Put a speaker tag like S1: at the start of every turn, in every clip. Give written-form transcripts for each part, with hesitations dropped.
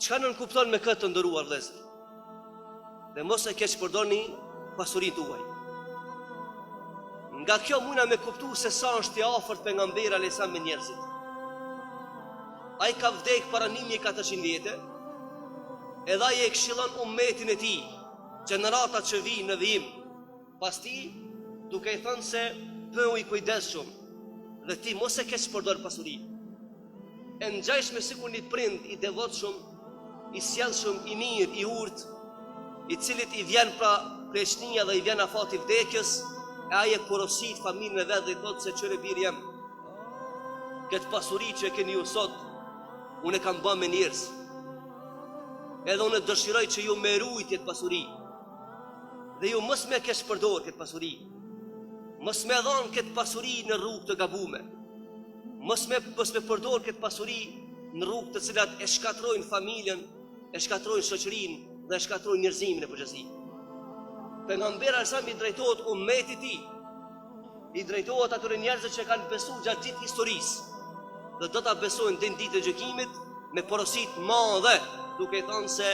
S1: Çka nënkupton me këtë të nderuar vëllezër? Dhe mos e keqpërdorni pasurinë tuaj. Nga kjo mujna me kuptu se sa është i afërt pejgamberi alejhi selam me njerëzit. Ai ka vdek para 1400 vjete, edhe ai e këshillon ummetin e tij, gjeneratat që vijnë në vijim, Pas tij, duke i thënë se bëhu i kujdesshëm dhe ti mos e keqpërdor pasurinë. E ngjashme sikur një prind i devotshëm, i sjellshëm, i mirë, i urtë, i cilit i vjen pra pleqnia dhe i vjen afati i vdekjes, e ai e porosit familjen e vet dhe i thotë se qyre biri jem, këtë pasuri që e keni ju sot, unë e kam ba me njersë. Edhe unë dëshiroj që ju me rujt këtë pasuri. Dhe ju mos me keqpërdor këtë pasuri. Mos me dhanë këtë pasuri në rrugë të gabume. Mos me, mos me përdor këtë pasuri në rrugë të cilat e shkatërrojnë familjen, e shkatërrojnë shoqërinë dhe e shkatërrojnë njerëzimin në përgjithësi. Pejgamberi alejhi selam i drejtohet ummetit tij, i drejtohet atyre njerëzve që kanë besu gjatë gjithë historisë dhe do ta besojnë deri në ditën e gjykimit me porosi të madhe, duke i thënë se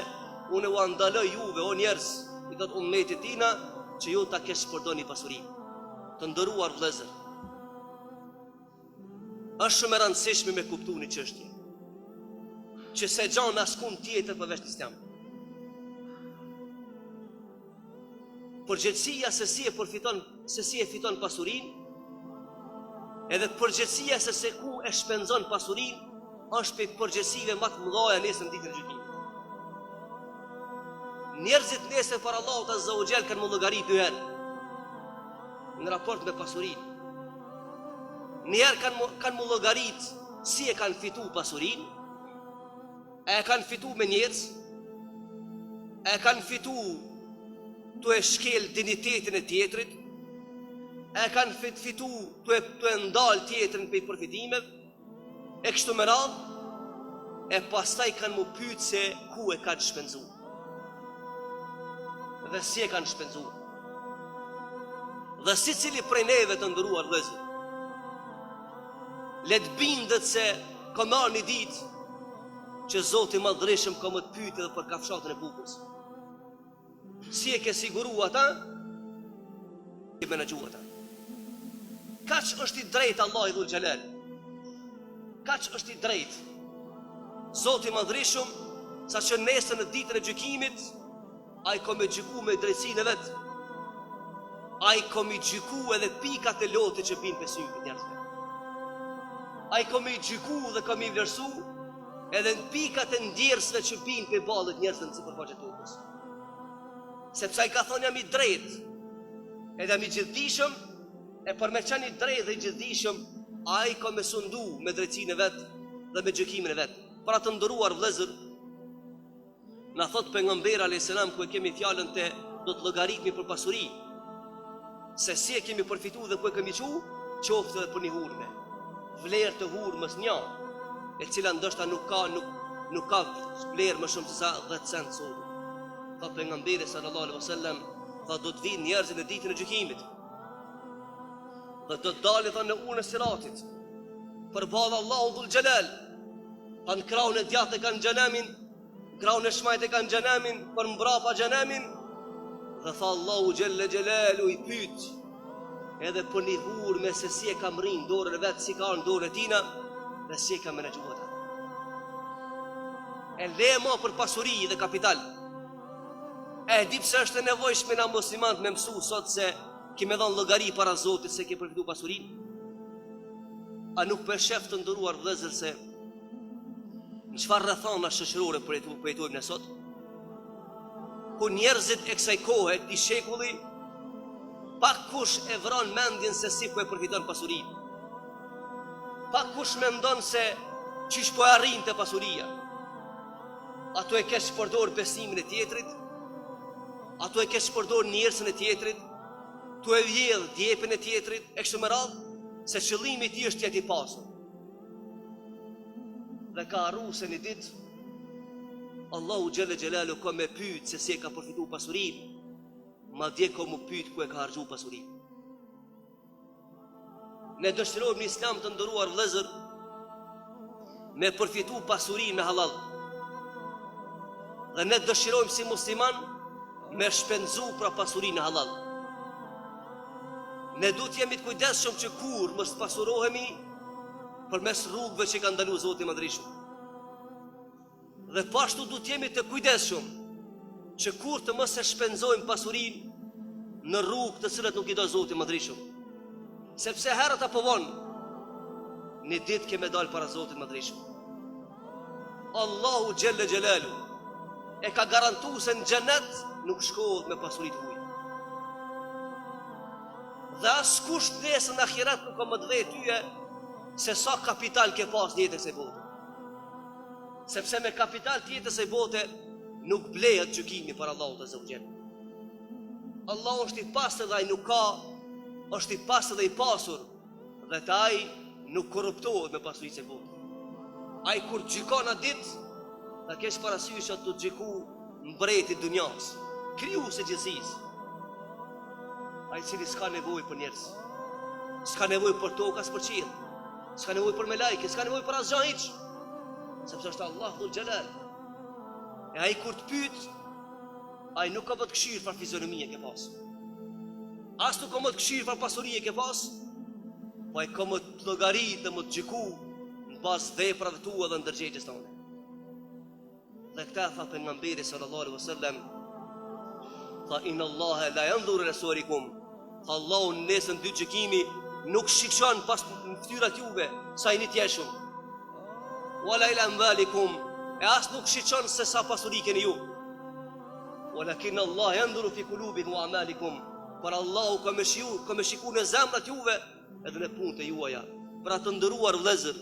S1: unë ua ndaloj juve o njerëz, i thotë ummetit tina që ju ta keqpërdorni pasurinë. Të nderuar vëllezër, është shumë e rëndësishme me kuptu një çështje që s'e gjan askund tjetër përveç në Islam. Përgjegjësia se si e përfiton, se si e fiton pasurinë, edhe përgjegjësia se se ku e shpenzon pasurinë, është prej përgjegjësive ma të mëdhaja nesër në ditën e gjykimit. Njerëzit nesër para Allahut Azza wa Jall kanë m'u llogarit dy herë në raport me pasurinë. Një herë kanë kanë m'u llogarit si e kanë fitu pasurinë, A e kanë fitu me njersë? A e kanë fitu tu e shkel dinjitetin e tjetrit? A e kanë fitu tu e, tu e ndal tjetrin prej përfitimeve? E kështu me radhë? E pastaj kanë m'u pyt se ku e kanë shpenzu. Dhe si e kanë shpenzu. Dhe secili prej neve të nderuar vëllezër. Le të bindet se ka me ardh një ditë që Zoti i Madhërishëm ka me të pyet edhe për kafshatën e bukës. Si e ke siguru ata? Ke menaxhu ata. Kaq është i drejtë Allahu Dhul Xhelal. Kaq është i drejtë. Zoti i Madhërishëm, saqë nesër në ditën e gjykimit, Ai ka me gjyku me drejtësinë e vet. Ai ka me gjyku edhe pikat e lotit që binë prej syve njerëzve. Ai ka me gjyku dhe ka me vlerësu edhe në pikat e ndjersëve që binë prej ballit njerëzve në sipërfaqe të tokës. Sepse ai ka thonë jam i drejtë, edhe jam i gjithdijshëm, e për me qenë i drejtë dhe i gjithdijshëm, ai ka me sundu me drejtësinë e vet dhe me gjykimin e vet. Pra të nderuar vëllezër, Na thotë pejgamberi alayhis salam ku e kemi fjalën te do të llogaritemi për pasuri. Se si e kemi përfitu dhe ku e kemi çu, qoftë edhe për një hurme. Vlerë të hurmës një, e cila ndoshta nuk ka nuk nuk ka vlerë më shumë se sa 10 cent sot. Tha pejgamberi sallallahu alaihi wasallam, tha do të vinë njerëzit në ditën e gjykimit. Dhe do të dalin tha në urën e Siratit. Përballë Allahu dhul Xhelal. Tha në krahun e djathtë e kanë xhenemin, në krahun e shmajtë e kanë xhenemin, për mbrapa xhenemin. Dhe tha Allahu xhelle xhelaluhu i pyet edhe për një hurme se si e ka mrri në dorën e vet, si ka ardh në dorën e tina dhe si e ka menaxhu ata. E le ma për pasuri dhe kapital. E di pse është e nevojshme na muslimanët me mësu sot se Ke me dhanë llogari para Zotit se ke përfitu pasurinë? A nuk po e shef të nderuar vëllezër se në çfarë rrethana shoqërore po jetu, po jetojmë ne sot? Ku njerëzit e kësaj kohe, këtij shekulli, pak kush e vran mendjen se si po e përfiton pasurinë. Pak kush mendon se qysh po e arrin te pasuria. A tu e keqpërdor besimin e tjetrit, A tu e keqpërdor njersën e tjetrit, tu e vjedh djepin e tjetrit, e kështu me radhë, se qëllimi i tij është të jetë i pasur. Dhe ka harru se një ditë Allahu xhelle xhelaluhu ka me pyet se si e ka përfitu pasurinë, madje ka m'u pyet ku e ka harxhu pasurinë. Ne dëshirojmë në islam të nderuar vëllezër me përfitu pasurinë me hallall. Dhe ne dëshirojmë si musliman me shpenzu pra pasurinë hallall. Ne duhet të jemi të kujdesshëm që kurrë mos të pasurohemi përmes rrugëve që ka ndalu Zoti i Madhërishëm. Dhe po ashtu duhet të jemi të kujdesshëm që kurrë të mos e shpenzojmë pasurinë në rrugë të cilat nuk i do Zoti i Madhërishëm. Sepse herët apo vonë një ditë ke me dalë para Zotit të Madhërishëm. Allahu xhelle xhelalu e ka garantu se në xhenet nuk shkohet me pasuri të huaj. Dhe askush nesër në ahiret nuk ka me të vet tyje se sa kapital ke pas në jetën e kësaj bote. Sepse me kapital të jetës së bote nuk blehet gjykimi para Allahut azze ue xhel. Allahu është i pastër dhe ai nuk ka, është i pastër dhe i pasur dhe te ai nuk korruptohet me pasuri të botës. Ai kur gjykon atë ditë, ta kesh parasysh që të gjyku mbreti i dunjas, krijuesi i gjithësisë. Ai i cili s'ka nevojë për njerëz. S'ka nevojë për tokë as për qiell. S'ka nevojë për melajke, s'ka nevojë për asgjë hiç. Sepse është Allah dhul xhelal. E ai kur të pyet, ai nuk ka me të kqyr çfarë fizionomie ke pas. As nuk ka me të kqyr çfarë pasurie ke pas. Po ai ka me të llogarit dhe me të gjyku në bazë veprave tua dhe ndërgjegjes tënde. Dhe këtë e tha pejgamberi sallallahu alaihi wasallam, tha inna Allaha la yanzuru ila suwarikum. Tha Allahu nesër në ditë gjykimi nuk shikon pas në fytyrat juve sa jeni të jeshëm. Wala ila amwalikum, e as nuk shikon se sa pasuri keni ju. Walakin Allah yanzuru fi kulubikum wa amalikum. Por Allahu ka me shiu, ka me shiku në zemrat juve edhe në punët e juaja. Pra të nderuar vëllezër,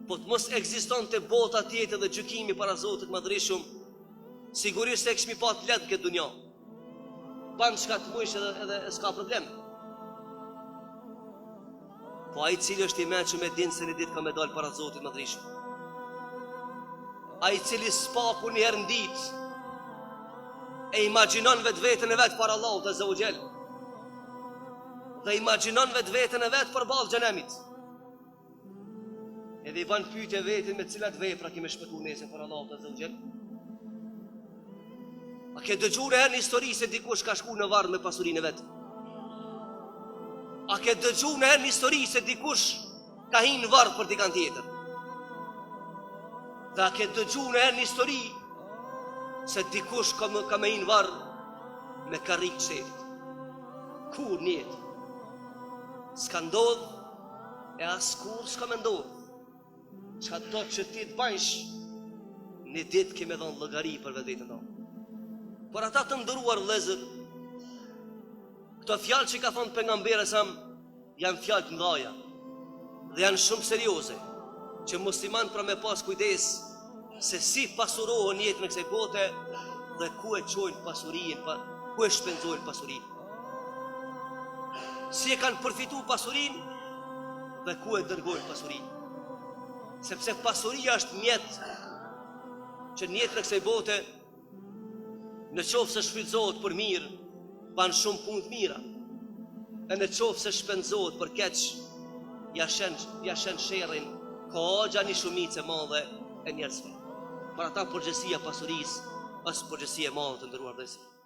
S1: po të mos ekzistonte bota tjetër dhe gjykimi para Zotit Madhërishëm, sigurisht se e kishmi pa të lehtë këtë dunja. Ban çka të mujsh edhe, edhe s'ka problem. Po ai i cili është i mençëm e din se një ditë ka me dalë para Zotit Madhërishëm. Ai i cili s'paku një herë në ditë e imagjinon vetveten e vet para Allahut azze ue xhel. Dhe imagjinon vetveten e vet përballë xhenemit. Edhe i ban pyetje vetit me cilat vepra ke me shpëtu nesër para Allahut azze ue xhel. A ke dëgju në histori se dikush ka shku në varr me pasurinë e vet? A ke dëgju në histori se dikush ka hi në varr për dikan tjetër? Dhe a ke dëgju në histori se dikush ka me, ka me hi në varr me karrikë të shtetit? Kurrë n'jetë? S'ka ndodhë e as kurrë s'ka me ndodhë. Çka do që ti të bajsh, një ditë ke me dhonë llogari për vetveten tënde. Por ata të nderuar vëllezër, këto fjalë që ka thonë pejgamberi alejhi selam, janë fjalë të mdhaja dhe janë shumë serioze, që muslimanët pra me pas kujdes se si pasurohen në jetën e kësaj bote dhe ku e çojnë pasurinë, pa, ku e shpenzojnë pasurinë. Si e kanë përfitu pasurinë dhe ku e dërgojnë pasurinë. Sepse pasuria është mjet që në jetën e kësaj bote në qoftë se shfrytëzohet për mirë, ban shumë punë të mira. E në qoftë se shpenzohet për keq, ja shen, ja shen sherrin, ka një shumicë e madhe e njerëzve. Për ata përgjegjësia e pasurisë është përgjegjësi e madhe të nderuar vëllezër.